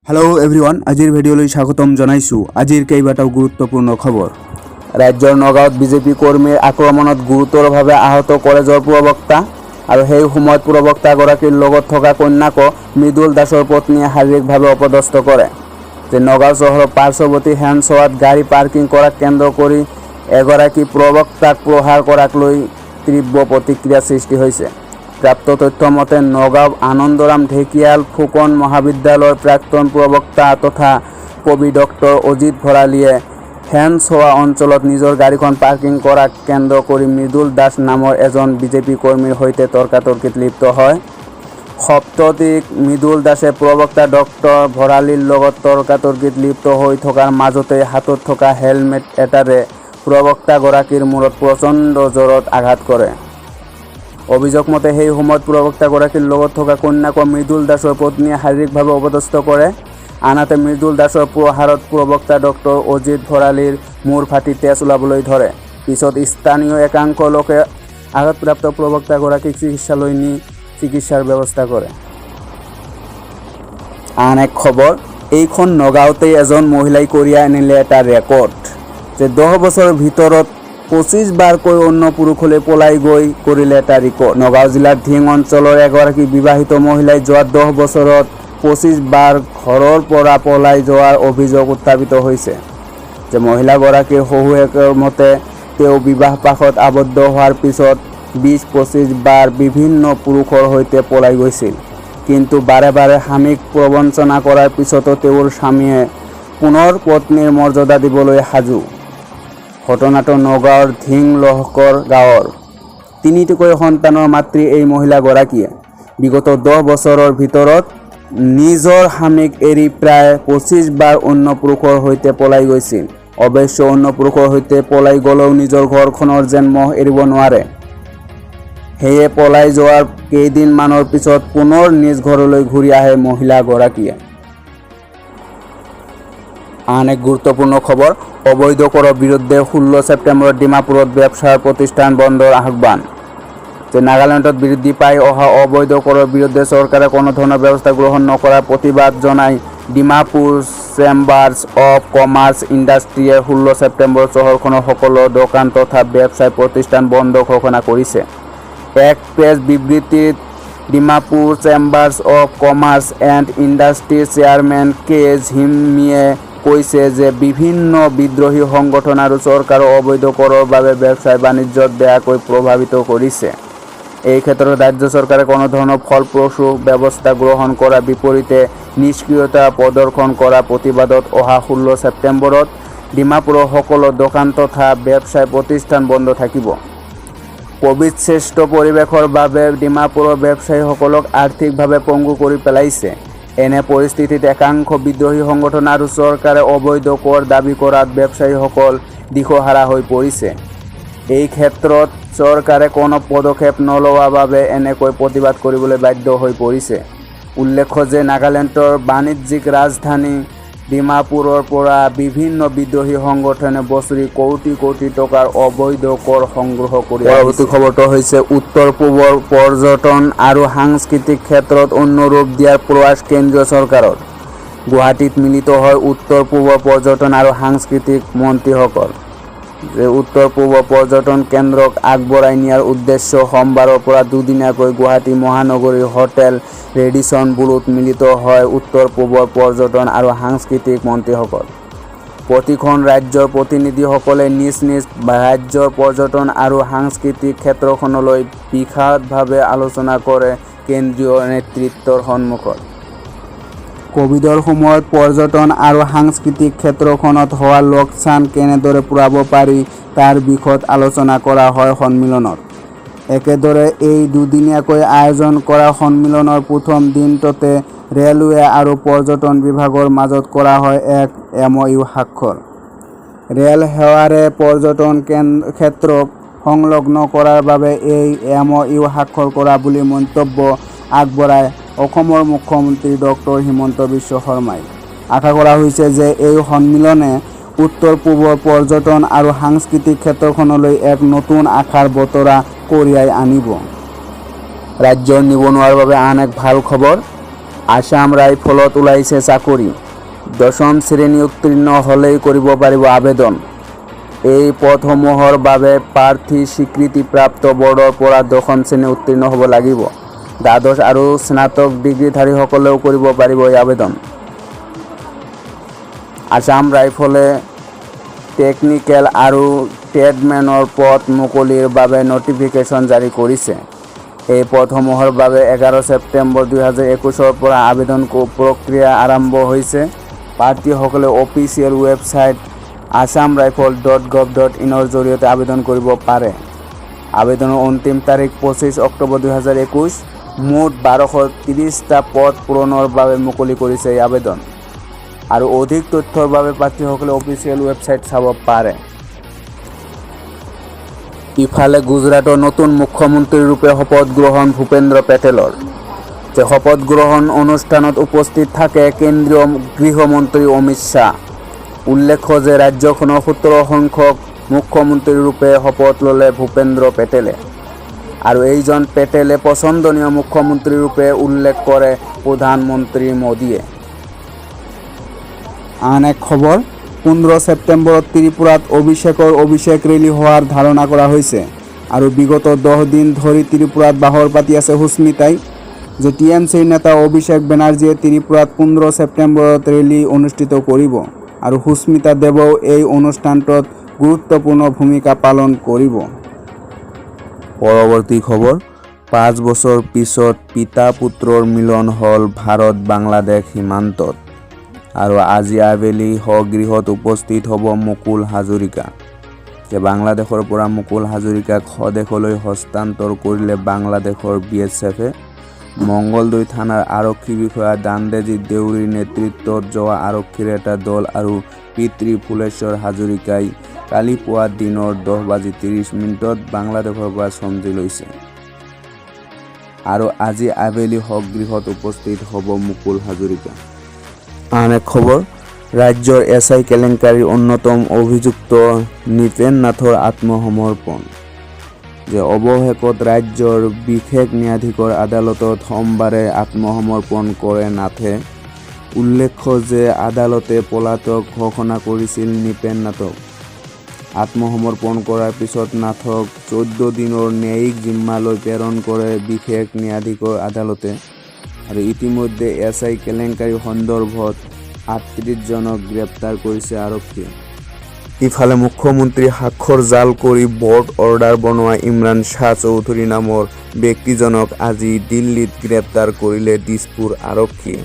Hello' everyone, আজিৰ ভিডিঅ'লৈ স্বাগতম জনাইছোঁ। আজিৰ কেইবাটাও গুৰুত্বপূৰ্ণ খবৰ। ৰাজ্যৰ নগাঁৱত বিজেপি কৰ্মীৰ আক্ৰমণত গুৰুতৰভাৱে আহত কলেজৰ প্ৰবক্তা আৰু সেই সময়ত প্ৰবক্তাগৰাকীৰ লগত থকা কন্যাকো মৃদুল দাসৰ পত্নীয়ে শাৰীৰিকভাৱে অপদস্থ কৰে। যে নগাঁও চহৰৰ পাৰ্শ্বৱৰ্তী শেনচোৱাত গাড়ী পাৰ্কিং কৰাক কেন্দ্ৰ কৰি এগৰাকী প্ৰবক্তাক প্ৰহাৰ কৰাক লৈ তীব্ৰ প্ৰতিক্ৰিয়াৰ সৃষ্টি হৈছে। প্ৰাপ্ত তথ্য মতে, নগাঁও আনন্দৰাম ঢেকিয়াল ফুকন মহাবিদ্যালয়ৰ প্ৰাক্তন প্ৰবক্তা তথা কবি ডক্টৰ অজিত ভৰালীয়ে শেনচোৱা অঞ্চলত নিজৰ গাড়ীখন পাৰ্কিং কৰাক কেন্দ্ৰ কৰি মৃদুল দাস নামৰ এজন বিজেপি কৰ্মীৰ সৈতে তৰ্কাতৰ্কিত লিপ্ত হয়। সপ্ততিক মৃদুল দাসে প্ৰবক্তা ডক্টৰ ভৰালীৰ লগত তৰ্কাতৰ্কিত লিপ্ত হৈ থকাৰ মাজতে হাতত থকা হেলমেট এটাৰে প্ৰবক্তাগৰাকীৰ মূৰত প্ৰচণ্ড জোৰত আঘাত কৰে। অভিযোগ মতে, সেই সময়ত প্ৰবক্তাগৰাকীৰ লগত থকা কন্যাকো মৃদুল দাসৰ পত্নীয়ে শাৰীৰিকভাৱে অপদস্থ কৰে। আনহাতে, মৃদুল দাসৰ প্ৰহাৰত প্ৰবক্তা ডক্টৰ অজিত ভৰালীৰ মূৰ ফাটি তেজ ওলাবলৈ ধৰে। পিছত স্থানীয় একাংশ লোকে আঘাতপ্ৰাপ্ত প্ৰবক্তাগৰাকীক চিকিৎসালয়লৈ নি চিকিৎসাৰ ব্যৱস্থা কৰে। আন এক খবৰ, এইখন নগাঁৱতেই এজন মহিলাই কঢ়িয়াই আনিলে এটা ৰেকৰ্ড যে 10 বছৰৰ ভিতৰত 25 বাৰকৈ অন্য পুৰুষলৈ পলাই গৈ কৰিলে এটা ৰেকৰ্ড। নগাঁও জিলাৰ ধিং অঞ্চলৰ এগৰাকী বিবাহিত মহিলাই যোৱা 10 বছৰত 25 বাৰ ঘৰৰ পৰা পলাই যোৱাৰ অভিযোগ উত্থাপিত হৈছে। যে মহিলাগৰাকীৰ শহুৱেকৰ মতে, তেওঁ বিবাহ পাশত আবদ্ধ হোৱাৰ পিছত 20-25 বাৰ বিভিন্ন পুৰুষৰ সৈতে পলাই গৈছিল। কিন্তু বাৰে বাৰে স্বামীক প্ৰবঞ্চনা কৰাৰ পিছতো তেওঁৰ স্বামীয়ে পুনৰ পত্নীৰ মৰ্যাদা দিবলৈ সাজু। ঘটনাটো নগাঁৱৰ ধিং লহকৰ গাঁৱৰ। তিনিটিকৈ সন্তানৰ মাতৃ এই মহিলাগৰাকীয়ে বিগত 10 বছৰৰ ভিতৰত নিজৰ স্বামীক এৰি প্ৰায় 25 বাৰ অন্য পুৰুষৰ সৈতে পলাই গৈছিল। অৱশ্যে অন্য পুৰুষৰ সৈতে পলাই গ'লেও নিজৰ ঘৰখনৰ যেন মোহ এৰিব নোৱাৰে। সেয়ে পলাই যোৱাৰ কেইদিনমানৰ পিছত পুনৰ নিজ ঘৰলৈ ঘূৰি আহে মহিলাগৰাকীয়ে। আন এক গুৰুত্বপূৰ্ণ খবৰ, অবৈধ কৰৰ বিৰুদ্ধে 16 ছেপ্টেম্বৰত ডিমাপুৰত ব্যৱসায় প্ৰতিষ্ঠান বন্ধৰ আহ্বান। যে নাগালেণ্ডত বৃদ্ধি পাই অহা অবৈধ কৰৰ বিৰুদ্ধে চৰকাৰে কোনো ধৰণৰ ব্যৱস্থা গ্ৰহণ নকৰাৰ প্ৰতিবাদ জনাই ডিমাপুৰ চেম্বাৰ্ছ অৱ কমাৰ্চ ইণ্ডাষ্ট্ৰীয়ে 16 ছেপ্টেম্বৰত চহৰখনৰ সকলো দোকান তথা ব্যৱসায় প্ৰতিষ্ঠান বন্ধ ঘোষণা কৰিছে। এক প্ৰেছ বিবৃতিত Dimapur chambers of commerce and ইণ্ডাষ্ট্ৰীৰ চেয়াৰমেন কে ঝিমিয়ে কৈছে যে বিভিন্ন বিদ্ৰোহী সংগঠন আৰু চৰকাৰৰ অবৈধ কৰৰ বাবে ব্যৱসায় বাণিজ্যত বেয়াকৈ প্ৰভাৱিত কৰিছে। এই ক্ষেত্ৰত ৰাজ্য চৰকাৰে কোনো ধৰণৰ ফলপ্ৰসূ ব্যৱস্থা গ্ৰহণ কৰাৰ বিপৰীতে নিষ্ক্ৰিয়তা প্ৰদৰ্শন কৰাৰ প্ৰতিবাদত অহা 16 ছেপ্টেম্বৰত ডিমাপুৰৰ সকলো দোকান তথা ব্যৱসায় প্ৰতিষ্ঠান বন্ধ থাকিব। ক'ভিড সৃষ্ট পৰিৱেশৰ বাবে ডিমাপুৰৰ ব্যৱসায়ীসকলক আৰ্থিকভাৱে পংগু কৰি পেলাইছে। এনে পৰিস্থিতিত একাংশ বিদ্ৰোহী সংগঠন আৰু চৰকাৰে অবৈধ কৰ দাবী কৰাত ব্যৱসায়ীসকল দিশহাৰা হৈ পৰিছে। এই ক্ষেত্ৰত চৰকাৰে কোনো পদক্ষেপ নোলোৱাৰ বাবে এনেকৈ প্ৰতিবাদ কৰিবলৈ বাধ্য হৈ পৰিছে। উল্লেখ্য যে নাগালেণ্ডৰ বাণিজ্যিক ৰাজধানী ডিমাপুৰৰ পৰা বিভিন্ন বিদ্ৰোহী সংগঠনে বছৰি কোটি কোটি টকাৰ অবৈধ কৰ সংগ্ৰহ কৰি। পৰৱৰ্তী খবৰটো হৈছে, উত্তৰ পূবৰ পৰ্যটন আৰু সাংস্কৃতিক ক্ষেত্ৰত অন্য ৰূপ দিয়াৰ প্ৰয়াস কেন্দ্ৰীয় চৰকাৰৰ। গুৱাহাটীত মিলিত হয় উত্তৰ পূবৰ পৰ্যটন আৰু সাংস্কৃতিক মন্ত্ৰীসকল। যে উত্তৰ পূবৰ পৰ্যটন কেন্দ্ৰক আগবঢ়াই নিয়াৰ উদ্দেশ্য সোমবাৰৰ পৰা দুদিনীয়াকৈ গুৱাহাটী মহানগৰীৰ হোটেল ৰেডিছন ব্লুত মিলিত হয় উত্তৰ পূবৰ পৰ্যটন আৰু সাংস্কৃতিক মন্ত্ৰীসকল। প্ৰতিখন ৰাজ্যৰ প্ৰতিনিধিসকলে নিজ নিজ ৰাজ্যৰ পৰ্যটন আৰু সাংস্কৃতিক ক্ষেত্ৰখনলৈ বিশদভাৱে আলোচনা কৰে কেন্দ্ৰীয় নেতৃত্বৰ সন্মুখত। কভিডৰ সময়ত পৰ্যটন আৰু সাংস্কৃতিক ক্ষেত্ৰখনত হোৱা লোকচান কেনেদৰে পূৰাব পাৰি তাৰ বিশদ আলোচনা কৰা হয় সন্মিলনত। একেদৰে এই দুদিনীয়াকৈ আয়োজন কৰা সন্মিলনৰ প্ৰথম দিনটোতে ৰেলৱে আৰু পৰ্যটন বিভাগৰ মাজত কৰা হয় এক এমঅইউ স্বাক্ষৰ। ৰেল সেৱাৰে পৰ্যটন ক্ষেত্ৰক সংলগ্ন কৰাৰ বাবে এই এমঅইউ স্বাক্ষৰ কৰা বুলি মন্তব্য আগবঢ়ায় অসমৰ মুখ্যমন্ত্ৰী ডক্টৰ হিমন্ত বিশ্ব শৰ্মাই। আশা কৰা হৈছে যে এই সন্মিলনে উত্তৰ পূবৰ পৰ্যটন আৰু সাংস্কৃতিক ক্ষেত্ৰখনলৈ এক নতুন আশাৰ বতৰা কঢ়িয়াই আনিব। ৰাজ্যৰ নিবনুৱাৰ বাবে আন এক ভাল খবৰ। আছাম ৰাইফলত ওলাইছে চাকৰি। দশম শ্ৰেণী উত্তীৰ্ণ হ'লেই কৰিব পাৰিব আবেদন। এই পদসমূহৰ বাবে প্ৰাৰ্থী স্বীকৃতিপ্ৰাপ্ত বৰ্ডৰ পৰা দশম শ্ৰেণী উত্তীৰ্ণ হ'ব লাগিব। দ্বাদশ আৰু স্নাতক ডিগ্ৰীধাৰীসকলেও কৰিব পাৰিব এই আবেদন। আছাম ৰাইফলে টেকনিকেল আৰু ট্ৰেডমেনৰ পদ মুকলিৰ বাবে নটিফিকেশ্যন জাৰি কৰিছে। এই পদসমূহৰ বাবে 11 ছেপ্টেম্বৰ 2021ৰ পৰা আবেদন প্ৰক্ৰিয়া আৰম্ভ হৈছে। প্ৰাৰ্থীসকলে অফিচিয়েল ৱেবছাইট assamrifle.gov.inৰ জৰিয়তে আবেদন কৰিব পাৰে। আবেদনৰ অন্তিম তাৰিখ 25 অক্টোবৰ 2021। মুঠ 1230টা পদ পূৰণৰ বাবে মুকলি কৰিছে এই আবেদন। আৰু অধিক তথ্যৰ বাবে প্ৰাৰ্থীসকলে অফিচিয়েল ৱেবছাইট চাব পাৰে। ইফালে গুজৰাটৰ নতুন মুখ্যমন্ত্ৰী ৰূপে শপত গ্ৰহণ ভূপেন্দ্ৰ পেটেলৰ। যে শপত গ্ৰহণ অনুষ্ঠানত উপস্থিত থাকে কেন্দ্ৰীয় গৃহমন্ত্ৰী অমিত শ্বাহ। উল্লেখ্য যে ৰাজ্যখনৰ 17 সংখ্যক মুখ্যমন্ত্ৰী ৰূপে শপত ল'লে ভূপেন্দ্ৰ পেটেলে। আৰু এইজন পেটেলে পচন্দনীয় মুখ্যমন্ত্ৰী ৰূপে উল্লেখ কৰে প্ৰধানমন্ত্ৰী মোদীয়ে। আন এক খবৰ, 15 ছেপ্টেম্বৰত ত্ৰিপুৰাত অভিষেকৰ অভিষেক ৰেলী হোৱাৰ ধাৰণা কৰা হৈছে। আৰু বিগত 10 দিন ধৰি ত্ৰিপুৰাত বাহৰ পাতি আছে সুস্মিতাই। যে টিএমচিৰ নেতা অভিষেক বেনাৰ্জীয়ে ত্ৰিপুৰাত 15 ছেপ্টেম্বৰত ৰেলী অনুষ্ঠিত কৰিব আৰু সুস্মিতা দেৱেও এই অনুষ্ঠানটোত গুৰুত্বপূৰ্ণ ভূমিকা পালন কৰিব। পৰৱৰ্তী খবৰ, 5 বছৰ পিছত পিতা পুত্ৰৰ মিলন হ'ল ভাৰত বাংলাদেশ সীমান্তত। আৰু আজি আবেলি স্বগৃহত উপস্থিত হ'ব মুকুল হাজৰিকা। যে বাংলাদেশৰ পৰা মুকুল হাজৰিকাক স্বদেশলৈ হস্তান্তৰ কৰিলে বাংলাদেশৰ বিএছএফে। মংগলদৈ থানাৰ আৰক্ষী বিষয়া দান্দেজিৎ দেউৰীৰ নেতৃত্বত যোৱা আৰক্ষীৰ এটা দল আৰু পিতৃ ফুলেশ্বৰ হাজৰিকাই কালি পুৱা দিনৰ 10 বাজি 30 মিনিটত বাংলাদেশৰ পৰা চমজি লৈছে। আৰু আজি আবেলি স্বগৃহত উপস্থিত হ'ব মুকুল হাজৰিকা। আন এক খবৰ, ৰাজ্যৰ এছ I কেলেংকাৰীৰ অন্যতম অভিযুক্ত নৃপেন নাথৰ আত্মসমৰ্পণ। যে অৱশেষত ৰাজ্যৰ বিশেষ ন্যায়াধীশৰ আদালতত সোমবাৰে আত্মসমৰ্পণ কৰে নাথে। উল্লেখ্য যে আদালতে পলাতক ঘোষণা কৰিছিল নৃপেন নাথক। আত্মসমৰ্পণ কৰাৰ পিছত নাথক 14 দিনৰ ন্যায়িক জিম্মালৈ প্ৰেৰণ কৰে বিশেষ ন্যায়াধীশৰ আদালতে। আৰু ইতিমধ্যে এছ I কেলেংকাৰী সন্দৰ্ভত 38জনক গ্ৰেপ্তাৰ কৰিছে আৰক্ষীয়ে। ইফালে মুখ্যমন্ত্ৰীৰ স্বাক্ষৰ জাল কৰি বৰ্ড অৰ্ডাৰ বনোৱা ইমৰান শ্বাহ চৌধুৰী নামৰ ব্যক্তিজনক আজি দিল্লীত গ্ৰেপ্তাৰ কৰিলে দিছপুৰ আৰক্ষীয়ে।